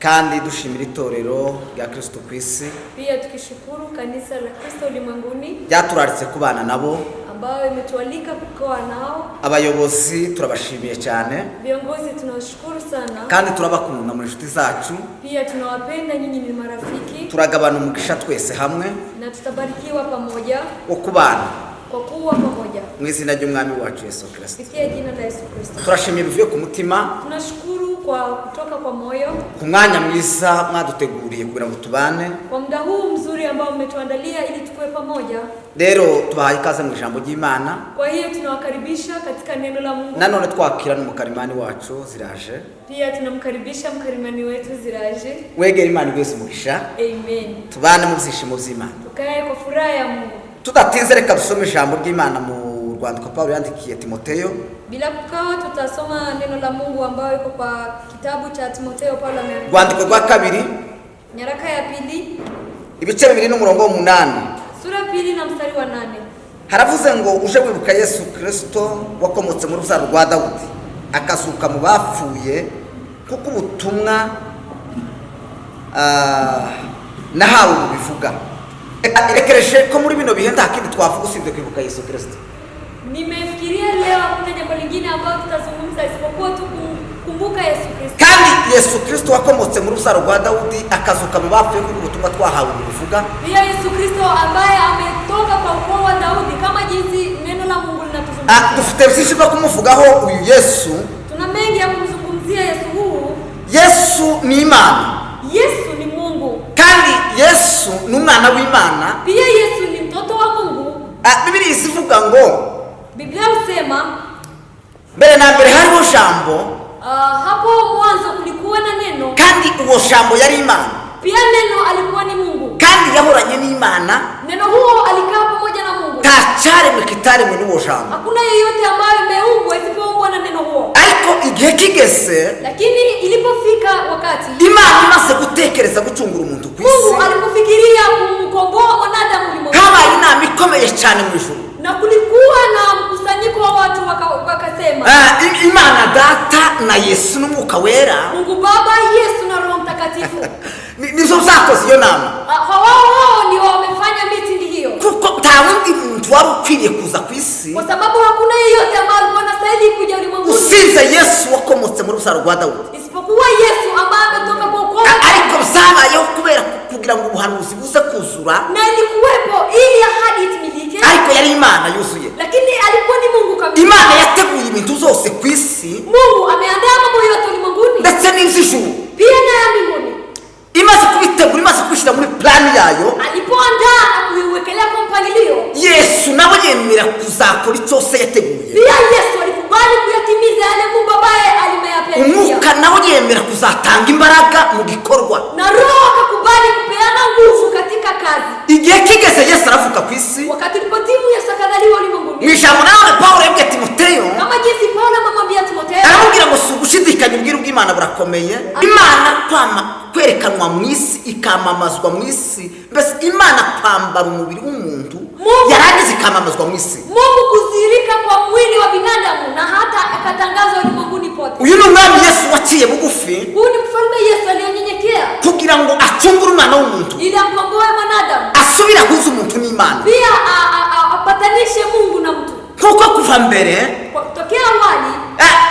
Kandi dushimira itorero rya Kristo ku isi Pia tukishukuru kanisa la Kristo ulimwenguni ryaturaritse kubana nabo. Ambayo imetualika kukaa nao. Abayobozi turabashimiye cyane. Viongozi tunawashukuru sana, Kandi turabakunda mu inshuti zacu. Pia tunawapenda, nyinyi ni marafiki. Turagabana umugisha twese hamwe Na tutabarikiwa pamoja wo kubana kwa kuwa pamoja mu izina ry'umwami wacu Yesu Kirisito. Kupitia jina la Yesu Kristo. Turashimiye bivuye ku mutima Tunashukuru kwa kutoka kwa moyo ku mwanya mwiza mwaduteguriye kugira ngo tubane. Kwa muda huu mzuri ambao mmetuandalia ili tukue pamoja. Rero tubahaye ikaze mu ijambo ry'Imana. Kwa hiyo tunawakaribisha katika neno la Mungu. Nanone twakira n'umukarimani wacu Ziraje. Pia tunamkaribisha mkarimani wetu Ziraje. Wegera Imana igweze umugisha. Amen. Tubane mu byishimo by'Imana. Tukae kwa furaha ya Mungu. Tudatinze reka dusome ijambo ry'Imana mu rwandiko Pawulo yandikiye Timoteyo. Bila kukawa tutasoma neno la Mungu ambayo iko kwa kitabu cha Timotheo Paulo ameandika. Rwandiko rwa kabiri. Nyaraka ya pili. Ibice bibiri n'umurongo w'umunani. Sura pili na mstari wa 8. Haravuze ngo uje wibuka Yesu Kristo wakomotse mu rubyaro rwa Dawudi akazuka mu bapfuye kuko ubutumwa nahawe bubivuga. Irekereje ko muri bino bihe nta kindi twavuga usibye kwibuka Yesu Kristo. Nimefikiria leo hakuna jambo lingine ambalo tutazungumza isipokuwa tu kumkumbuka Yesu Kristo. Kandi Yesu Kristo wakomotse mu rubyaro rwa Dawudi akazuka mu bapfuye kuko ubutumwa twahawe bubivuga. Pia Yesu Kristo ambaye ametoka kwa ukoo wa Daudi kama jinsi neno la Mungu linatuzungumzia. Dufite byinshi byo kumuvugaho uyu Yesu. Tuna mengi ya kumzungumzia Yesu huu. Yesu ni Imana. Yesu ni Mungu. Kandi Yesu ni umwana w'Imana. Pia Yesu ni mtoto wa Mungu. Bibiliya izivuga ngo Biblia husema mbere na mbere hariho jambo. Hapo mwanzo kulikuwa na neno. Kandi uwo jambo yari Imana. Pia neno alikuwa ni Mungu. Kandi yahoranye n'Imana. Neno huo alikaa pamoja na Mungu. Nta cyaremwe kitaremwe n'uwo jambo. Hakuna yeyote ambaye ameumbwa isipoumbwa na neno huo. Ariko igihe kigeze, lakini ilipofika wakati Imana imaze gutekereza gucungura umuntu ku isi, Mungu alipofikiria kumkomboa mwanadamu ulimwenguni, habaye inama ikomeye cyane mu ijuru. Na kulikuwa na mkusanyiko wa watu wakasema, Imana Data na Yesu n'Umwuka Wera, Mungu Baba, Yesu na Roho Mtakatifu. Nizo zakoze iyo nama. Hao ndio wamefanya meeting hiyo. Kuko nta wundi muntu wari ukwiriye kuza ku isi, kwa sababu hakuna yeyote ambaye alikuwa anastahili kuja ulimwenguni usibye Yesu wakomotse muri rubyaro rwa Dawudi, isipokuwa Yesu ambaye ametoka kwa ukoo. Ariko byabayeho kubera kugira ngo ubuhanuzi buze kuzura, na ilikuwepo ili ahadi itimilike, ariko yari Imana yuzuye. Lakini alikuwa ni Mungu kamili. Imana yateguye ibintu zose ku isi, Mungu ameandaa mambo yote ulimwenguni, ndetse n'iby'ijuru. Pia na ya mbinguni. Imaze kubitegura, imaze kubishyira muri plani yayo, alipoandaa na kuiwekelea kwa mpangilio, Yesu nawe yemera kuzakora icyo se yateguye. Pia Yesu alikubali kuyatimiza yale Mungu ambaye alimeyapenda. Umwuka nawe yemera kuzatanga imbaraga mu gikorwa. Na Roho akakubali kupeana nguvu katika kazi. Igihe kigeze Yesu aravuka ku isi. Wakati ulipotimu Yesu akazaliwa ulimwenguni. Mu ijambo nawe Paulo yabwiye Timoteyo, kama jinsi Paulo amemwambia Timotheo, aramubwira ngo si ugushidikanya ubwiru bw'Imana burakomeye. Imana kwama kwerekanwa mu isi ikamamazwa mu isi, mbese Imana kwambara umubiri w'umuntu yarangiza ikamamazwa mu isi. Mungu kudhihirika kwa mwili wa binadamu na hata akatangazwa ulimwenguni pote. Uyu ni umwami Yesu waciye bugufi, Huyu ni mfalme Yesu aliyenyenyekea kugira ngo acungure umwana w'umuntu, ili amkomboe mwanadamu, asubire ahuze umuntu n'Imana. Pia apatanishe Mungu na mtu. Kuko kuva mbere, kwa kutokea awali,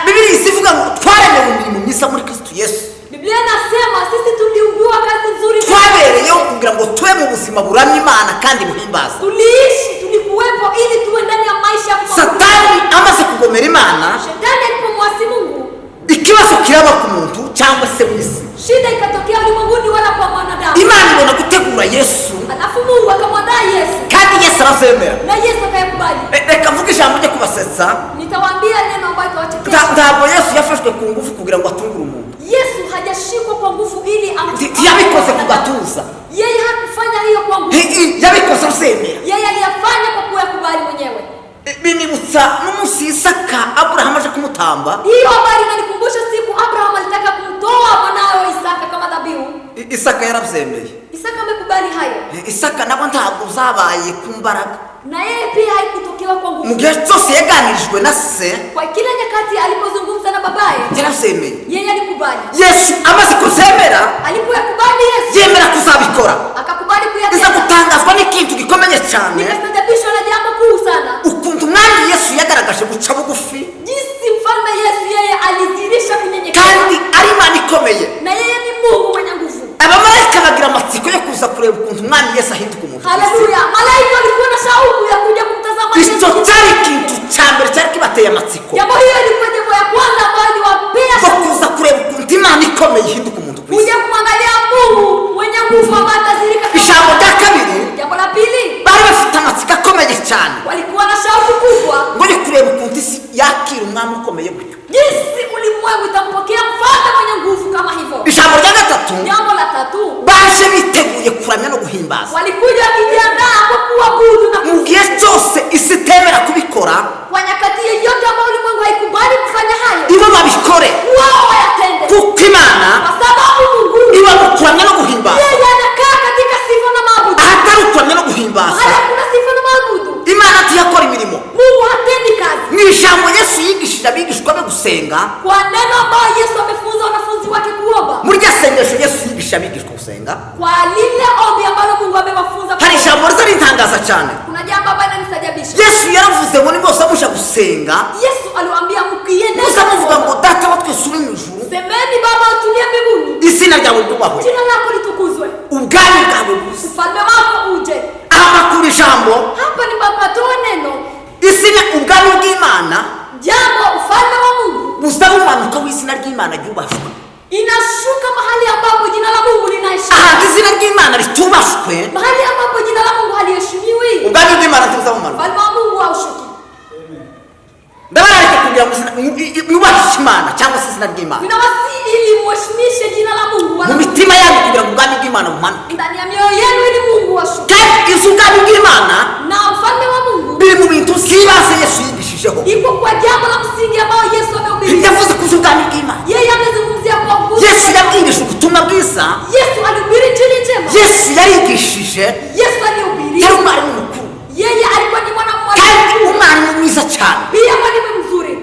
Bibiliya isivuga ngo twaremewe imirimo myiza muri Kristo Yesu. Biblia inasema sisi tuliumbiwa kazi nzuri. Twabereyeho kugira ngo tube mu buzima buramya Imana kandi buhimbaza. Tuliishi, tulikuwepo ili tuwe ndani ya maisha ya kumwabudu. Satani amaze kugomera Imana, Shetani alipomwasi Mungu, ikibazo kiraba ku muntu cyangwa se mu isi. Shida ikatokea ulimwenguni wala kwa mwanadamu. Imana ibona gutegura Yesu, alafu Mungu akamwandaa Yesu, kandi Yesu arazemera. Na Yesu akayakubali. Reka mvuge ijambo ryo kubasetsa. Nitawaambia neno ambalo litawachekesha. Ntabwo Yesu yafashwe ku ngufu kugira ngo atungure umuntu. Yesu hajashikwa kwa nguvu ili Ntiyabikoze ku gatuza. Yeye hakufanya hiyo kwa nguvu. Yabikoze azemera. Yeye aliyafanya kwa kuyakubali mwenyewe. Binibutsa n'umunsi Isaka Aburahamu aje kumutamba. Hiyo habari inanikumbusha siku Abraham alitaka kumtoa mwanawe Isaka kama dhabihu. Isaka yarabyemeye. Isaka amekubali hayo. Isaka nabo ntabwo zabaye ku mbaraga. Na yeye pia haikutokewa kwa nguvu. Mu gihe cyose yaganirijwe na se, kwa kila nyakati alipozungumza na babaye, yarabyemeye. Yeye alikubali. Yesu amaze kuzemera, kureba ukuntu umwami Yesu ahinduka umuntu ku isi. Haleluya! Malaika walikuwa na shauku ya kuja kumtazama Icyo Yesu. cyari ikintu cya mbere cyari kibateye amatsiko, Jambo hiyo ilikuwa jambo ya kwanza ambayo iliwapea ngo shauku kuza kureba ukuntu Imana ikomeye ihinduka umuntu ku isi. kuja kumwangalia Mungu mwenye nguvu ambaye atazirika. Ijambo rya kabiri, Jambo la pili, bari bafite amatsiko akomeye cyane walikuwa na shauku kubwa ngo ni kureba ukuntu isi yakira umwami ukomeye gutyo. Jinsi ulimwengu itampokea mfalme mwenye nguvu kama hivyo. Ijambo rya gatatu, Jambo la tatu, baje biteguye kuramya no guhimbaza. Walikuja wakijiandaa kwa kuabudu na Mu gihe cyose isi itemera kubikora, kwa nyakati yeyote ambayo ulimwengu haikubali kufanya hayo, ibo babikore, wao wayatende, kuko Imana kwa sababu Mungu iba mu kuramya no guhimbaza. Yeye anakaa katika sifa na maabudu. Ahatari ukuramya no guhimbaza, Mahali hakuna sifa na maabudu, Imana ntiyakora imirimo. Mungu hatendi kazi. Mu ijambo Yesu yigishije abigishwa be gusenga, Kwa neno ambayo Yesu amefunza wanafunzi wake kuomba, muri rya sengesho Yesu yigishije abigishwa gusenga, kwa lile ombi ambalo Mungu amewafunza hari kuomba, ijambo riza rintangaza cyane. Kuna jambo ambalo linanistajabisha. Yesu yaravuze ngo nimwose muja gusenga, Yesu aliwaambia mkienda muza muvuga ngo: "Data wa twese uri mu ijuru, semeni, Baba utulie mbinguni, izina ryawe ryubahwe, jina lako litukuzwe, ubwami bwawe buze." Ufalme wako uje. Aha bakura ijambo Hapa ni mapatoa neno izina ubwami bw'Imana jambo ufalme wa Mungu buza bumanuka w'izina ry'Imana ryubashywe. Inashuka mahali ambapo jina la Mungu linaheshimiwa. Ahantu izina ry'Imana ritubashywe, Mahali ambapo jina la Mungu haliheshimiwi, ubwami bw'Imana ntibuza bumanuka. Ufalme wa Mungu haushuki. Ndabararika kugira ngo mwubahishe Imana cyangwa se izina ry'Imana Ninawasihi ili muheshimishe jina la Mungu mu wala mitima yanyu kugira ngo ubwami bw'Imana bumanuke. Ndani ya mioyo yenu ili Mungu ashuke. Kandi izo ubwami bw'Imana Na ufalme wa Mungu biri mu bintu by'ibanze Yesu yigishijeho. Iko kwa jambo la msingi ambayo Yesu amehubiri. Yavuze ku z'ubwami bw'Imana. Yeye amezungumzia kwa nguvu. Yesu yabwirije ubutumwa bwiza. Yesu alihubiri injili njema. Yesu yarigishije. Yesu alihubiri. Yari umwarimu mukuru, Yeye alikuwa ni mwana kandi mwalimu. umwarimu mwiza cyane. Pia mwalimu mzuri.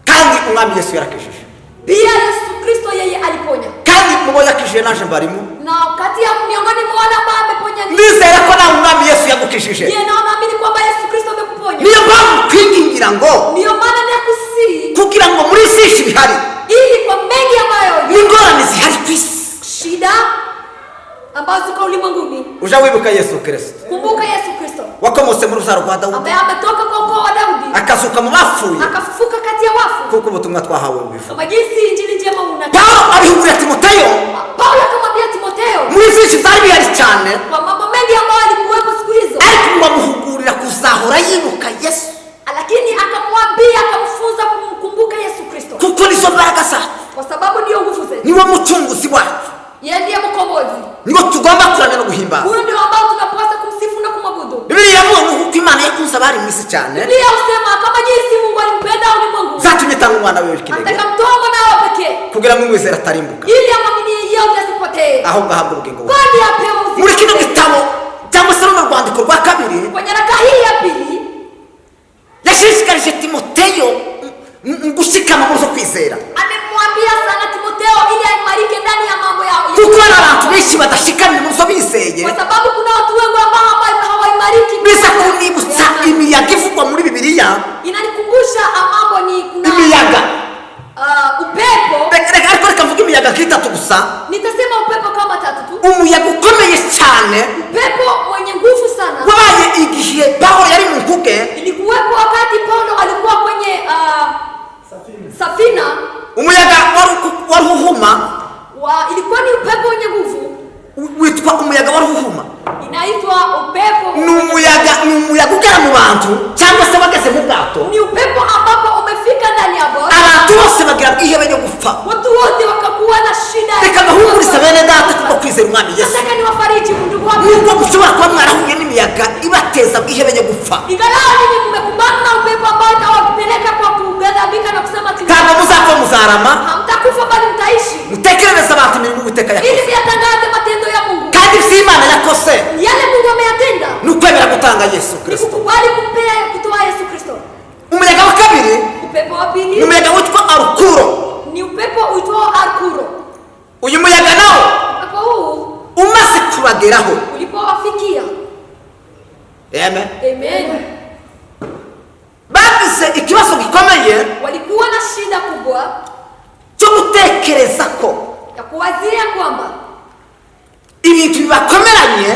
Kandi umwami Yesu yarakijije. Pia Yesu Kristo yeye aliponya. Kandi mubo yakijije naje mbarimo. Na kati ya miongoni mwa wale ambao ameponya ni Nizera ko nawe umwami Yesu yagukijije. yeye, na naamini kwamba Yesu Kristo amekuponya. Niyo mpamvu kwingingira ngo Ndiyo maana nakusihi kugira ngo muri byinshi bihari ili kwa mengi ambayo n'ingorane zihari ku isi, shida ambazo ziko ulimwenguni, uja wibuka Yesu Kirisito kumbuka Yesu Kristo wakomotse mu rubyaro rwa Dawudi, ambaye ametoka kwa ukoo wa Daudi, akazuka mu bapfuye, akafufuka kati ya wafu, kuko ubutumwa twahawe bubivuga. Kama jinsi injili njema una. Pawulo abihugurira Timoteyo Paulo akamwambia Timotheo muri byinshi byari bihari cyane, kwa mambo mengi ambayo alikuwepo siku hizo, ariko ngo amuhugurira kuzahora yibuka Yesu, lakini akamwambia, akamfunza kumkumbuka Yesu Kristo, kuko nizo mbaraga zacu, kwa sababu ndiyo nguvu zetu. Niwe mucunguzi wacu, Yeye ndiye mkombozi. Niwe tugomba kuramya no guhimbaza. Huyu ndio ambao tunapaswa kumsifu na kumwabudu. Bibiliya iravuga ngo kuko Imana yakunze abari mu isi cyane, Biblia husema kama jinsi Mungu alimpenda ulimwengu zatumye itanga umwana we w'ikinege, akamtoa mwanawe pekee, kugira ngo umwizere atarimbuka, ili amwaminie yeyote asipotee, ahubwo ahabwe ubugingo buhoraho. Bali apewe uzima. Muri kino gitabo cyangwa se runo rwandiko rwa kabiri, Kwa nyaraka hii ya pili, yashishikarije Timoteyo mu gushikama muri zo kwizera, amemwambia sana Timotheo ili aimarike ndani ya mambo ya kuko hari abantu benshi badashikamye mu zo bizeye. Kwa sababu kuna watu wengi ambao hawaimariki. Biza kunibutsa imiyaga ivugwa muri Bibiliya. Inanikumbusha mambo ni kuna Imiyaga, upepo. Reka reka ariko reka mvuge imiyaga nk'itatu gusa. Nitasema upepo kama tatu tu. Umuyaga ukomeye cyane Upepo mwenye nguvu sana wabaye igihe Pawulo yari mu nkuge. Ilikuwepo wakati Paulo alikuwa kwenye safina. Umuyaga wari uhuhuma, Ilikuwa ni upepo wenye nguvu, witwa umuyaga wari uhuhuma. Inaitwa upepo. Ni umuyaga ugera mu bantu cyangwa se bageze mu bwato, Ni upepo ambapo umefika ndani ya boti, abantu bose bagira bwihebe ryo gupfa. Watu wote wakakuwa na shida ya Reka mbahumurize bene data kubwo kwizera umwami Yesu, Nataka niwafariji ndugu wangu, nubwo mushobora kuba mwarahuye n'imiyaga ibateza bwihebe ryo gupfa, ingalau ninyi mmekumbana na upepo ambao utawapeleka kwa kughadhabika na kusema ati ntabwo muzapfa, muzarama. Hamtakufa bali mtaishi, Mutekerereze abantu imirimo Uwiteka yakoze, ili miyatangaze matendo ya Mungu. Kandi ibyo Imana yakoze Yale Mungu ameyatenda ni ukwemera gutanga Yesu ni Kirisito. kukubali kumpea kutoa Yesu Kristo. Umuyaga wa kabiri Upepo wa ni pili umuyaga witwa Arukuro. Ni upepo uitwao Arkuro. Uyu muyaga nawo Upepo huu umaze kubageraho, ulipowafikia, amen, amen, bagize ikibazo gikomeye walikuwa na shida kubwa cyo gutekereza ko ya kuwazia kwamba Ibintu bibakomeranye.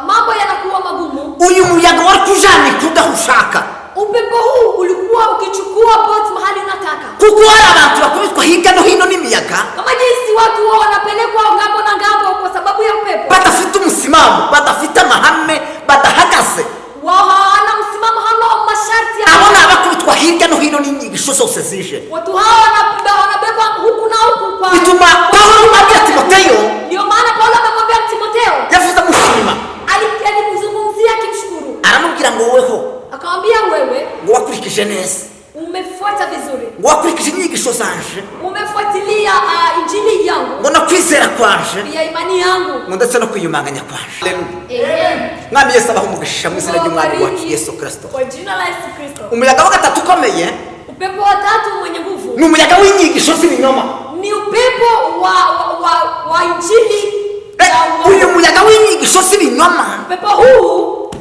Mambo yanakuwa magumu. Uyu muyaga wari kujanika aho ushaka. Upepo huu ulikuwa ukichukua boti mahali unataka. Kuko hari abantu bakubitwa hirya no hino n'imiyaga. Kama jinsi watu wao wanapelekwa ngambo na ngambo kwa sababu ya upepo. Badafite umusimamo, badafite amahame, badahagaze. Wao hawana msimamo, hawana masharti ya Abo ni abakubitwa hirya no hino n'inyigisho zose zije. Watu hawa wanabebwa huku na huku kwa Bituma Pawulo abwira Timoteyo. Ndio maana Paulo amemwambia Timotheo. Yavuze amushima. Alimzungumzia akimshukuru. Aramubwira ngo woweho, Akamwambia wewe ngo wakurikije neza, umefuata vizuri, ngo wakurikije inyigisho zanje, umefuatilia injili yangu, ngo no kwizera kwanje, pia imani yangu, ngo ndetse no kwiyumanganya kwanje. Amen. Mwami Yesu abaha umugisha mu izina ry'Umwami wacu Wabariki Yesu Kristo. kwa jina la Yesu Kristo. Umuyaga wa gatatu ukomeye Upepo wa tatu mwenye nguvu ni umuyaga w'inyigisho z'ibinyoma. Ni upepo wa injili Eh, ya uongo. uyu muyaga w'inyigisho z'ibinyoma, Upepo huu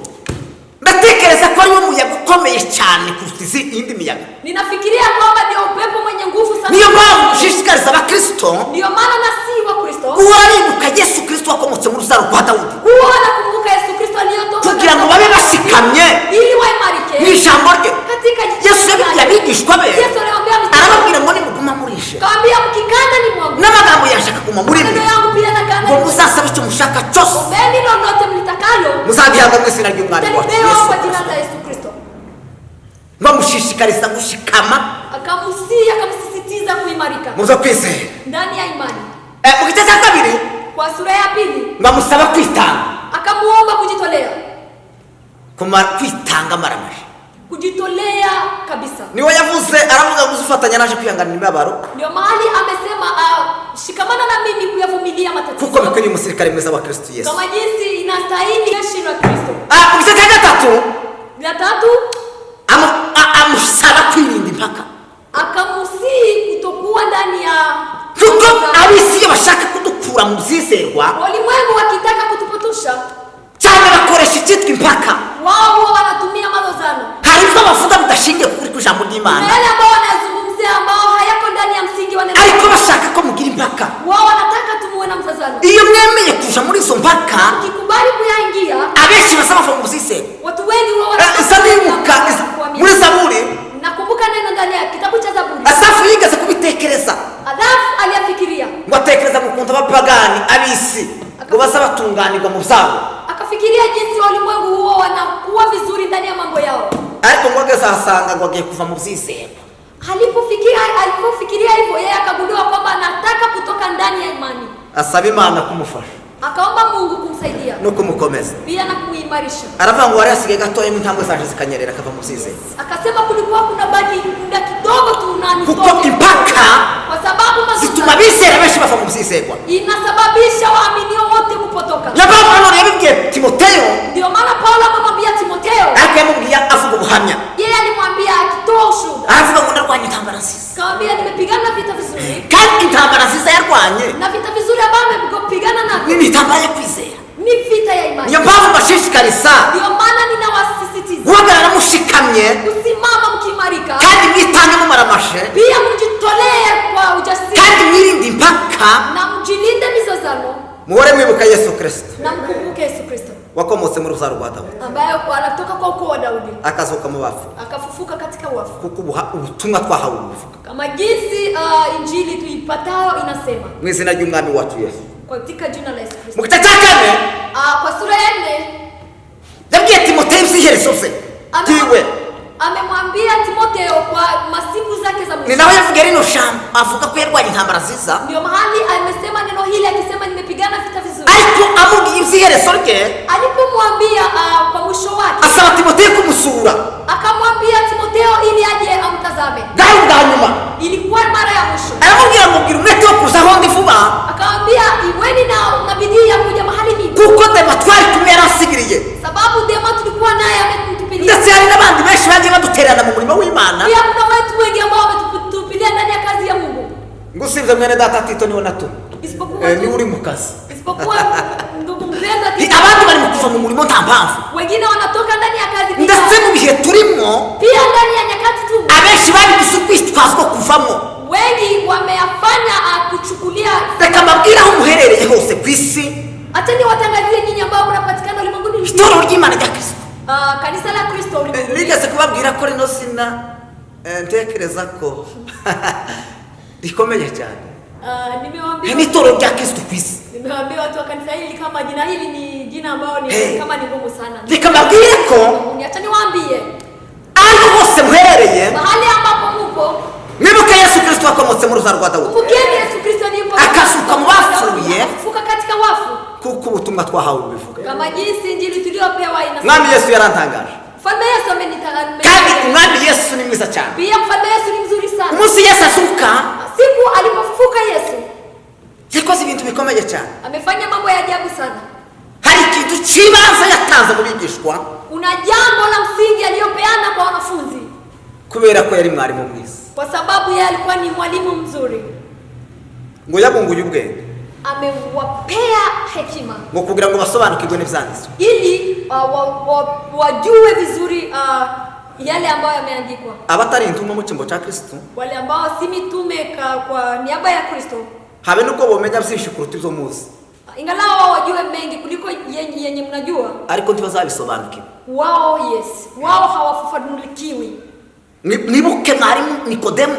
ndatekereza ko ariwo muyaga ukomeye cyane kuruta indi miyaga. Ninafikiria kwamba ndio upepo mwenye nguvu sana. Niyo mpamvu dushishikariza abakristo Ndio maana nasi wa Kristo guhora bibuka Yesu Kristo wakomotse mu rubyaro rwa Dawudi, huwa wanakumbuka Yesu Kristo aliyotoka kugira ngo babe bashikamye ili waimarike mu ijambo rye. katika Yesu yabibwiye abigishwa be, Yesu aliwaambia mitume, arababwira ngo nimuguma murije, kawaambia mkikanda ni mwangu, n'amagambo yaje akaguma muri mwe, maneno yangu pia yanakaa ngo ndani mwenu. muzasabe icyo mushaka cyose, Ombeni lolote mlitakalo, muzabihabwa mu izina ry'Umwami wacu mtalipewa Yesu kwa jina Kristo. la Yesu Kristo. Bamushishikariza gushikama Akamusii, akamsisitiza kuimarika mu byo kwizera. Ndani ya imani. Eh, mu gice cya kabiri, Kwa sura ya pili, bamusaba kwitanga, akamuomba kujitolea, kwitanga amaramaje. Kujitolea kabisa. Niwe yavuze, aravuga ngo uzifatanya naje kwihanganira imibabaro, Ndio mahali amesema shikamana na mimi kuyavumilia matatizo, kuko bikwiriye umusirikare mwiza wa Kristo Yesu. Kama jinsi inastahili jeshi la Kristo. Ah, mu gice cya gatatu, La tatu, amusaba kwirinda impaka, akamusii kutokuwa ndani ya kuko ab'isi iyo bashaka kudukura mu byizerwa, walimwengu wakitaka kutupotosha, cyane bakoresha icyitwa impaka. Wao huwa wanatumia malozano. Hari ibyo bavuga bidashingiye ku kuri kw'ijambo ry'Imana, Na yale ambao wanayazungumzia ambao hayako ndani ya msingi wa neno, ariko bashaka ko mugira impaka. Wao wanataka tumuwe na mzazano. Iyo mwemeye kuja muri izo mpaka, Ukikubali kuyaingia, abenshi baza bava mu byizerwa. Watu wengi huwa Isa nibuka muri Zaburi, Nakumbuka neno ndani ya kitabu cha Zaburi. Asafu yigeze kubitekereza, Asafu aliyafikiria, ngo atekereza mu kuntu abapagani, ab'isi, ngo baza batunganirwa mu byabo. Akafikiria jinsi walimwengu huo wanakuwa vizuri ndani ya mambo yao. Ariko ngo ageze ahasanga ngo agiye kuva mu byizerwa. Alipofikiria hivyo, yeye akagundua kwamba anataka kutoka ndani ya imani. Asaba Imana kumufasha Akaomba Mungu kumsaidia no kumukomeza. Pia na kuimarisha. Aravuga ngo wari hasigaye gatoya intambwe zanje zikanyerera akava mu byizerwa, Akasema kulikuwa kuna baki muda kidogo tu na kuko nitoke, impaka kwa sababu zituma mazungumzo abizera benshi bava mu byizerwa. Inasababisha waaminio wote kupotoka. Niyo mpamvu nanone yabibwiye Timoteyo, Ndio maana Paulo amemwambia Timotheo, ariko yamubwiye avuga ubuhamya. Yeye alimwambia akitoa ushuhuda, Aravuga ngo ndarwanya intambara nziza, akamwambia nimepigana vita vizuri, kandi intambara nziza yarwanye na vita vizuri ambavyo amepigana navyo ni intambara yo kwizera. Ni vita ya imani. Niyo mpamvu mbashishikariza Ndio maana ninawasisitiza guhagarara mushikamye, kusimama mkiimarika, kandi mwitange mumaramashe, pia mjitolee kwa ujasiri, kandi mwirinde impaka, na mjilinde mizozano, muhore mwibuka Yesu Kristo na mkumbuke Yesu Kristo wakomotse mu rubyaro rwa Dawudi, ambaye anatoka kwa ukoo wa Daudi, akazuka mu bafu, akafufuka katika wafu, kuko ubutumwa twahawe buvuga. Kama jinsi injili tuipatayo inasema, Mu izina ry'Umwami wacu Yesu. Katika jina la Yesu Kristo. Mu gice cya kane, Kwa sura ya 4, yabwiye Timoteyo iby'iherezo bye byiwe. Amemwambia Timotheo kwa masiku zake za mwisho. Ni naho yavuga rino jambo, avuga ko yarwanye intambara nziza, Ndio mahali amesema neno hili akisema nimepigana vita vizuri. Ariko amubwiye iby'iherezo rye, Alipomwambia kwa mwisho wake, asaba Timoteyo kumusura. Akamwambia Timotheo ili aje amtazame. Bwari ubwa nyuma. Ilikuwa mara ya mwisho. Aramubwira ngo bwira umwete wo kuza aho ndi vuba, Akamwambia iweni na bidii ya kuja mahali nipo, kuko Dema twari kumwe yaransigiriye, sababu Dema tulikuwa naye ametutupilia. Ndetse hari n'abandi benshi bagiye badutererana mu murimo w'Imana. Pia kuna watu wengi ambao wametutupilia ndani ya kazi ya Mungu. Ngo usibye mwene data Tito niwe natumwe. Isipokuwa Niwe uri mu kazi. Isipokuwa ndugu mpendwa Ni Tito. abandi bari mu kuva mu murimo nta mpamvu. Wengine wanatoka ndani ya kazi bila. Ndetse mu bihe turimo, Pia ndani ya nyakati tu, abenshi babigize urwitwazo rwo kuvamo. Wengi wameyafanya kuchukulia. Reka mbabwire aho muherereye hose ku isi, Acha Acha niwatangazie nyinyi ambao mnapatikana ulimwenguni mzima. Itorero ry'Imana rya Kristo. Kanisa la Kristo ulimwenguni. Nigeze kubabwira ko rino zina ntekereza ko rikomeye cyane. Nimewaambia Ni itorero rya Kristo ku isi. Nimewaambia watu wa kanisa hili kama jina hili ni jina ambao ni Hey. kama ni ngumu sana. Reka mbabwire ko Acha niwaambie aho hose muherereye, mahali ambapo mupo, mwibuke Yesu Kristo wakomotse mu rubyaro rwa Dawudi, kumbukeni Yesu Kristo aliyepo akazuka mu bapfuye, akafufuka katika wafu, kuko ubutumwa twahawe bubivuga. Kama jinsi injili tuliyopewa inasema. Umwami Yesu yarantangaje. Mfalme Yesu amenitangaza. Kandi umwami Yesu ni mwiza cyane. Pia mfalme Yesu ni mzuri sana. Umunsi Yesu azuka, Siku alipofufuka Yesu yakoze ibintu bikomeye cyane. Amefanya mambo ya ajabu sana. Hari ikintu cy'ibanze yatanze mu bigishwa. Kuna jambo la msingi aliyopeana kwa wanafunzi. Kubera ko yari mwarimu mwiza. Kwa sababu yeye alikuwa ni mwalimu mzuri. Ngo yabunguye ubwenge. Amewapea hekima. Ngo kugira ngo basobanukirwe n'ibyanditswe. Ili wajue vizuri yale ambayo yameandikwa. Abatari intumwa mu cyimbo cya Kristo. Wale ambao si mitume kwa niaba ya Kristo. Habe nubwo bomenya byinshi kuruta ibyo muzi. Ingalau wao wajue mengi kuliko yenye mnajua. Ariko ntibazabisobanukirwa. Wao yes, wao hawafafanulikiwi. Nibuke mwarimu Nikodemu.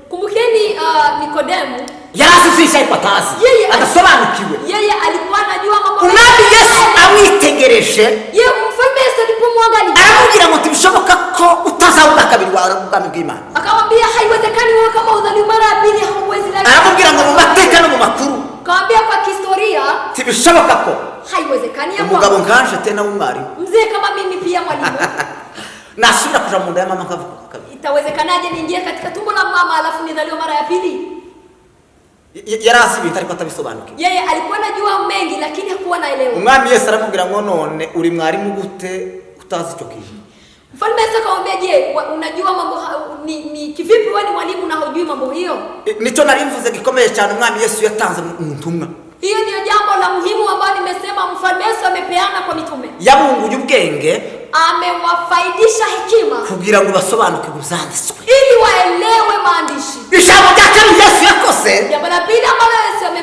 Kumbukeni Nikodemu. Yari azi byinshi ariko atazi. Yeye Adasobanukiwe. Yeye alikuwa anajua mambo Umwami mengi. Yesu amwitegereje. Yeye mfalme Yesu alipomwangalia. Aramubwira ngo ntibishoboka ko utazabona kabiri wawe ubwami bw'Imana. Akamwambia haiwezekani wewe kama uzaliwe mara ya pili hauwezi la. Aramubwira ngo mu mateka no mu makuru. Akamwambia kwa kihistoria. Ntibishoboka ko haiwezekani ya umugabo kwamba nkanje tena w'umwarimu. Mzee kama mimi pia mwalimu. Nasubira kuja mu nda ya mama nkavuka kabiri. Itawezekanaje niingie katika tumbo la mama alafu nizaliwe mara ya pili? Yari azi ibintu ariko atabisobanukiwe. Yeye alikuwa anajua mengi lakini hakuwa anaelewa. Umwami Yesu aramubwira ngo none uri mwarimu gute utazi icyo kintu? Mfalme Yesu akamwambia je, unajua mambo ni kivipi wewe ni mwalimu na hujui mambo hiyo? Nicyo nari mvuze gikomeye cyane umwami Yesu yatanze mu ntumwa. Hiyo ndio jambo la muhimu ambalo nimesema mfalme Yesu amepeana kwa mitume. Yabunguye ubwenge, amewafaidisha hekima kugira ngo basobanukirwe ibyanditswe. Ili waelewe maandishi. Ijambo rya kabiri Yesu yakoze, Jambo la pili ambalo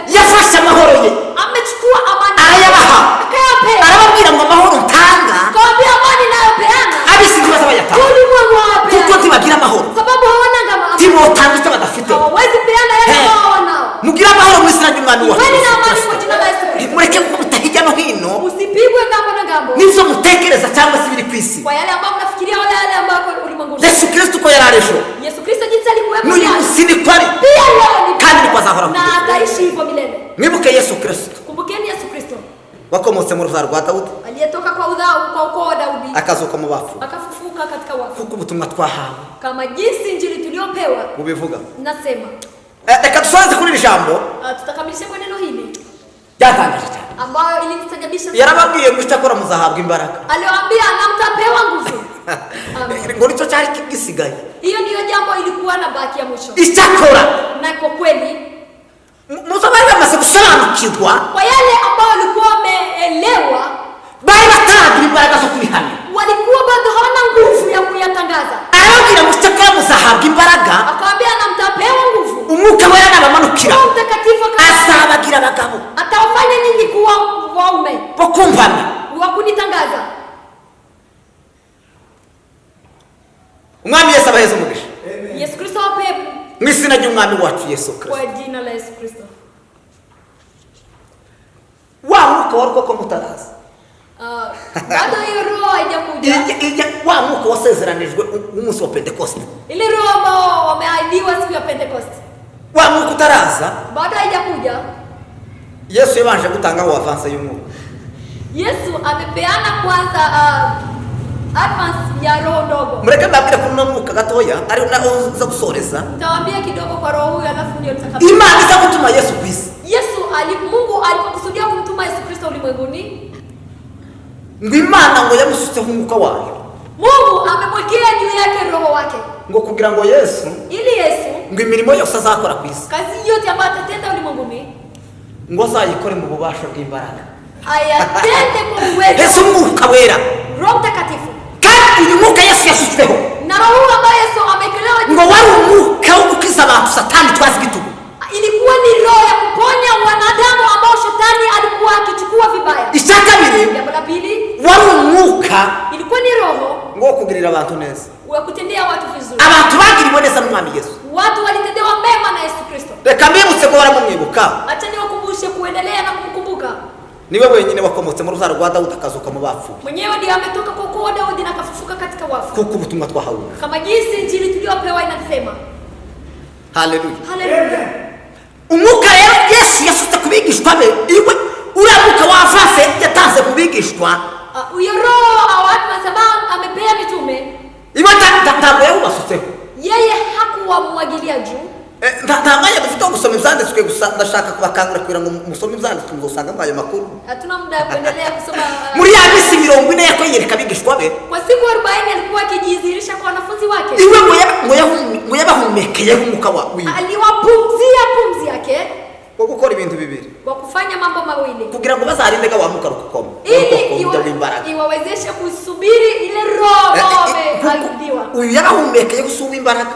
Yesu yafashe amahoro ye, amechukua amani, arayabaha, akayapea, arababwira ngo amahoro ntanga, akawaambia amani nayopeana, ab'isi ntibaza bayatanga, ulimwengu hawapeani, kuko ntibagira amahoro, sababu hawana amani, ntibotanga icyo badafite, hawawezi peana yale ambao hawanao. Mugire amahoro mu izina ry'Umwami wacu Kweli na Yesu amani Kristo. kwa jina la Yesu Kristo. Mureke gukubita hirya no hino, Usipigwe ngambo na ngambo, n'ibyo mutekereza cyangwa se ibiri ku isi. Kwa yale ambayo mnafikiria wala yale ambayo ulimwenguni. Yesu Kristo uko yari ari ejo, Yesu Kristo jinsi alikuwepo n'uyu jana, munsi niko ari, pia leo ni kandi niko azahoraho na ataishi hivyo milele. Mwibuke Yesu Kristo Kumbukeni Yesu Kristo wakomotse mu rubyaro rwa Dawudi, aliyetoka kwa udhao kwa ukoo wa Daudi, akazuka mu bafu, akafufuka katika wafu, kuko ubutumwa twahawe kama jinsi injili tuliyopewa bubivuga. Nasema Reka dusoze kuri iri jambo. Tutakamilisha kwa neno hili ryatangaje cyane, ambayo ilinistajabisha sana. Yarababwiye ngo icyakora muzahabwa imbaraga. Aliwaambia na mtapewa nguvu. Amen. Ngo nicyo cyari gisigaye. Hiyo ndiyo jambo ilikuwa na baki ya mwisho. Icyakora na kwa kweli muzo bari bamaze gusobanukirwa, kwa yale ambao walikuwa wameelewa, bari bataragira imbaraga zo kubihamya, walikuwa bado hawana nguvu ya kuyatangaza. Arababwira ngo icyakora muzahabwa imbaraga, akawaambia na mtapewa nguvu, Umwuka Wera nabamanukira, Roho Mtakatifu azabagira abagabo, atawafanya nyinyi kuwa waume bo kumvana, wa kunitangaza. Umwami Yesu abaheze umugisha. Yesu Kristo awape mu izina ry'Umwami wacu Yesu Kristo. Kwa jina la Yesu Kristo. Wa mwuka wari koko mutaraza. Bado hiyo roho haijakuja. Wa mwuka wasezeranijwe umunsi wa Pentekoste. Ile roho ambao wameahidiwa siku ya Pentekoste. Wa mwuka utaraza. Bado haijakuja. Yesu yabanje gutanga aho avanse y'umwuka. Yesu amepeana kwanza advance ya roho ndogo. Mureke mbabwire kuri uno mwuka gatoya ari naho nza gusoreza. Nitawaambia kidogo kwa roho huyu alafu ndio nitakamilisha. Imana iza gutuma Yesu ku isi. Mungu alipokusudia kumtuma Yesu Kristo ulimwenguni, ngo Imana ngo yamusutseho umwuka wayo. Mungu amemwekea juu yake roho wake. Ngo kugira ngo Yesu, ili Yesu ngo imirimo yose azakora ku isi, kazi yote ambayo atatenda ulimwenguni, ngo azayikore mu bubasha bw'imbaraga, ayatende kwa uwezo. Yesu umwuka wera, Roho Mtakatifu. Kandi uyu mwuka Yesu yasutsweho, na roho ambayo Yesu amekelewa juu, ngo wari umwuka wo gukiza abantu Satani twazi igitugu. Ilikuwa ni roho ya kuponya wanadamu ambao shetani alikuwa akichukua vibaya. Abantu neza. Wa kutendea watu vizuri. Abantu bagiriwe neza n'Umwami Yesu. Watu walitendewa mema na Yesu Kristo. Reka mbibutse guhora mumwibuka. Acha niwakumbushe kuendelea na kumkumbuka. Niwe wenyine wakomotse mu rubyaro rwa Dawudi akazuka mu bapfuye. Mwenyewe ndiye ametoka kwa ukoo wa Daudi na akafufuka katika wafu. Kuko ubutumwa twahawe. Kama jinsi injili tuliyopewa inasema. Haleluya. Haleluya. Umwuka rero Yesu yasutse ku bigishwa be, iwe uriya mwuka wa avance yatanze ku bigishwa. Uyo roho wa watu saba amepea mitume. Iwe ntabwo yawubasutseho. Yeye hakuwamwagilia juu. Nta mwanya dufite wo gusoma ibyanditswe gusa, ndashaka kubakangura kugira ngo musome ibyanditswe muzosanga ayo makuru. Hatuna muda wa kuendelea kusoma. Muri ya minsi 40 yakwiyereka abigishwa be. Kwa siku 40 alikuwa akijidhihirisha kwa wanafunzi wake. Iwe ngo yabahumekeyeho umwuka wa wiwe. Aliwapumzia pumzi yake. Wo gukora ibintu bibiri. Kwa kufanya mambo mawili. Kugira ngo bazarinde ga wa mwuka rukokoma. Ili iwawezeshe kusubiri ile roho ameahidiwa. Uyu yarahumekeye gusumba imbaraga.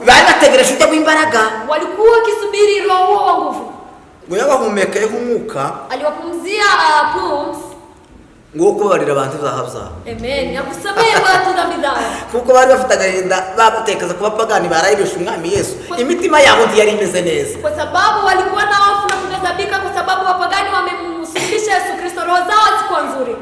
Bari bategereje ujya w'imbaraga. Walikuwa wakisubiri roho wa nguvu. Ngo yabahumekeyeho umwuka. Aliwapumzia pumzi. Ngo kubabarira abantu ibyaha byabo. Amen. Ya kusamehe watu dhambi zao. Kuko bari bafite agahinda bagutekeza kuba pagani barayibisha Umwami Yesu. Imitima yabo ntiyari imeze neza. Kwa sababu walikuwa na hofu na kughadhabika kwa sababu wapagani wamemsulubisha Yesu Kristo, roho zao hazikuwa nzuri.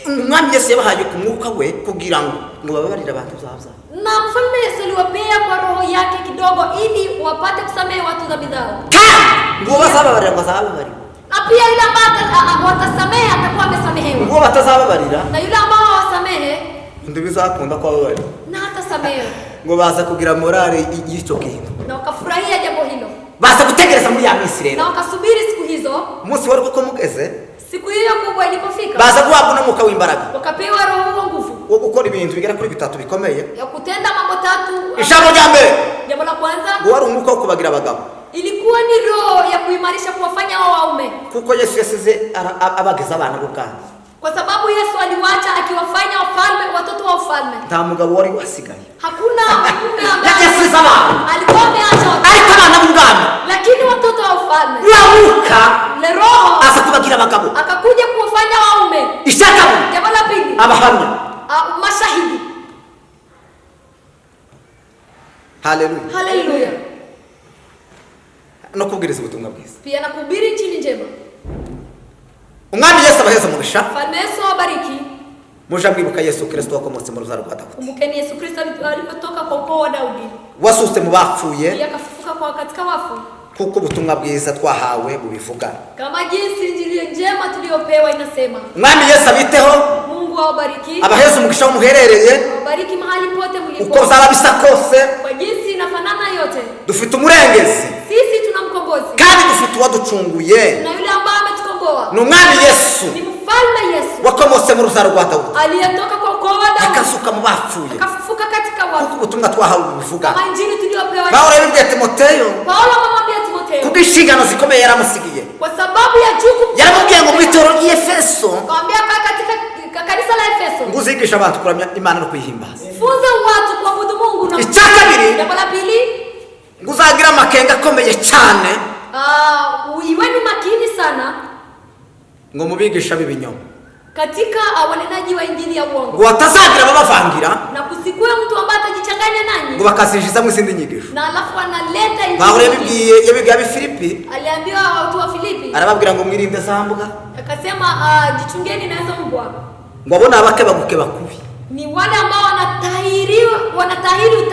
Umwami Yesu yabahaye ku mwuka we kugira ngo bababarire abantu ibyaha byabo. Na mfalme Yesu aliwapea kwa roho yake kidogo ili wapate kusamehe watu dhambi zao. Ngo bazababarira ngo azababarira. Na pia yule ambaye watasamehe atakuwa amesamehewa. Ngo batazababarira. Na yule ambao hawasamehe ndibizakunda ko bababarira. Na hatasamehewa. Ngo baza kugira morale y'icyo kintu. Na wakafurahia jambo hilo. Baza gutegereza muri ya minsi rero. Na wakasubiri siku hizo. Umunsi wari uko mugeze. Siku hiyo kubwa ilipofika. Baza guhabwa n'umwuka w'imbaraga. Wakapewa roho wa nguvu. Wo gukora ibintu bigera kuri bitatu bikomeye. Ya kutenda mambo tatu. Ijambo rya mbere. Jambo la kwanza. Ngo wari umwuka wo kubagira abagabo. Ilikuwa ni roho ya kuimarisha kuwafanya wao waume. Kuko Yesu yasize abageza abana b'ubwami. Kwa sababu Yesu aliwaacha akiwafanya wafalme, watoto wa ufalme. Nta mugabo wari wasigaye. Hakuna mume ambaye yasize abana. Alikuwa ameacha watoto. Ariko abana b'ubwami. Lakini watoto wa ufalme. Uramuka. Le roho aza kubagira abagabo. Akakuja kuwafanya waume. Ishaka. Jambo la pili. Abahamya. Mashahidi. Haleluya. Haleluya. No kubwiriza ubutumwa bwiza. Pia na kuhubiri injili njema. Umwami Yesu abaheza umugisha. Mfalme Yesu awabariki. Muje mwibuka Yesu Kristo wakomotse mu rubyaro rwa Dawudi. Kumbukeni Yesu Kristo alipotoka kwa ukoo wa Daudi. Wasutse mu bapfuye. Pia akafufuka kwa katika wafu. Kuko ubutumwa bwiza twahawe bubivuga. Kama jinsi injili njema tuliyopewa inasema. Umwami Yesu abiteho. Mungu awabariki. Abaheza umugisha umuherereye. Awabariki mahali pote mlipo. Uko zaba bisa kose. Kwa jinsi inafanana yote. Dufite umurengezi. Sisi tuna mkombozi. Kandi dufite uwaducunguye. Na yule ambaye ametukomboa. Ni Umwami Yesu. Ni mfalme Yesu. Wakomotse mu rubyaro rwa Dawudi. Aliyetoka kwa ukoo wa Daudi. Akazuka mu bapfuye. Akafufuka katika wafu. Kuko ubutumwa twahawe bubivuga. Kama injili tuliyopewa. Paulo yabibwiye Timoteyo. Paulo amemwambia Timoteyo. Kuko inshingano zikomeye yaramusigiye. Kwa sababu ya jukumu. Yaramubwiye ngo mu itorero ry'i Efeso. Akamwambia katika kanisa la Efeso. Ngo uzigishe abantu kuramya Imana no kuyihimbaza. Funza watu kuabudu Mungu na Icya kabiri. Jambo la pili. Ngo uzagira amakenga akomeye cyane. Iwe ni makini sana. Ngo mubigisha b'ibinyoma. Katika wanenaji wa injili ya uongo. Ngo batazagira ababavangira. Na kusikue mtu ambaye atajichanganya nanyi. Ngo bakazinjiza mu izindi nyigisho. Na alafu analeta injili. Paulo yabibwiye ab'i Filipi. Aliambiwa watu wa Filipi. Arababwira ngo mwirinde za mbwa. Akasema jichungeni na hizo mbwa. Ngo abo nabake baguke bakubi. Ni wale ambao wanatahiri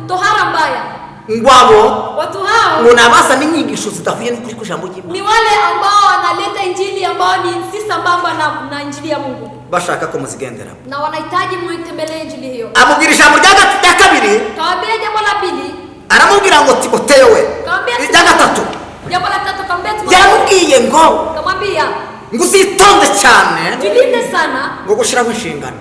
tohara mbaya. Ngo abo watu hao ngo nabasa n'inyigisho zidahuye n'ukuri kw'ijambo ry'Imana. Ni wale ambao wanaleta injili ambao ni si sambamba na injili ya Mungu. Bashaka ko muzigendera. Na wanahitaji muitembelee injili hiyo. Amubwira ijambo rya kabiri. Kawaambia jambo la pili. Aramubwira ngo Timoteyo we. Kawaambia rya gatatu. Jambo la tatu kaambia Timoteyo. Yaramubwiye ngo kamwambia ngo uzitonde cyane. Jilinde sana. Ngo gushiraho inshingano.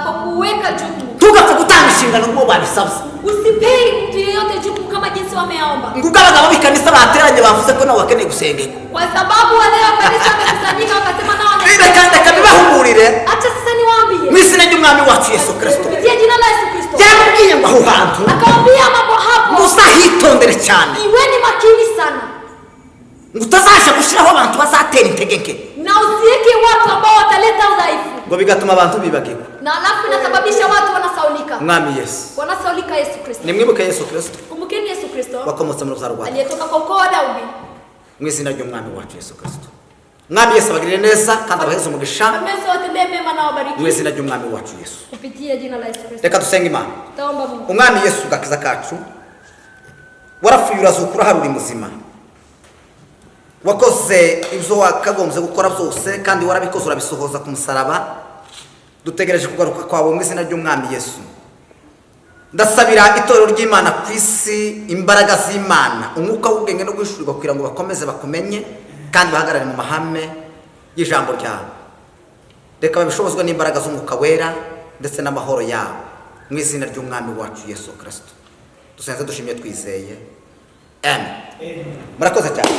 Kwa kuweka jukumu. Tugapfa gutanga inshingano ngo babisabye. Usipei mtu yeyote jukumu kama jinsi wameomba. Ngo abagabo b'ikanisa bateranye bavuze ko nabo bakeneye gusengerwa. Kwa sababu wale wa kanisa wamekusanyika wakasema nao wana Reka bibahumurire. ry'umwami wacu Yesu Kirisito. Kupitia jina la Yesu Kristo. Yaramubwiye ngo aho hantu Akamwambia mambo hapo, muzahitondere cyane, iweni makini sana ngo utazaje gushyiraho abantu bazatera intege nke, na usiweke watu ambao wataleta udhaifu, ngo bigatuma abantu bibagirwa. Na alafu inasababisha watu wanasaulika, Umwami Yesu. Wanasaulika Yesu Kristo. Nimwibuke Yesu Kirisito Kumbukeni Yesu Kristo wakomotse mu rubyaro rwa aliyetoka kwa ukoo wa Daudi. Mu izina ry'umwami wacu Yesu Kirisito. Mwami Yesu abagirire neza kandi abaheze umugisha. Yesu watendee mema na Mu wabariki izina ry'umwami wacu Yesu. Kupitia jina la Yesu Kristo. Reka dusenge Imana. Tutaomba Mungu. Umwami Yesu, gakiza kacu, warapfuye urazuka, urahari, uri muzima. Wakoze ibyo wakagombye gukora byose kandi warabikoze, urabisohoza ku musaraba. Dutegereje kugaruka kwawe. Mu izina ry'umwami Yesu, ndasabira itorero ry'Imana ku isi imbaraga z'Imana, umwuka w'ubwenge no guhishurirwa, kugira ngo bakomeze bakumenye kandi bahagarare mu mahame y'ijambo ryawe. Reka babishobozwe n'imbaraga z'Umwuka Wera ndetse n'amahoro yawe. Mu izina ry'umwami wacu Yesu Kirisito dusenze, dushimye, twizeye, amen. Murakoze cyane.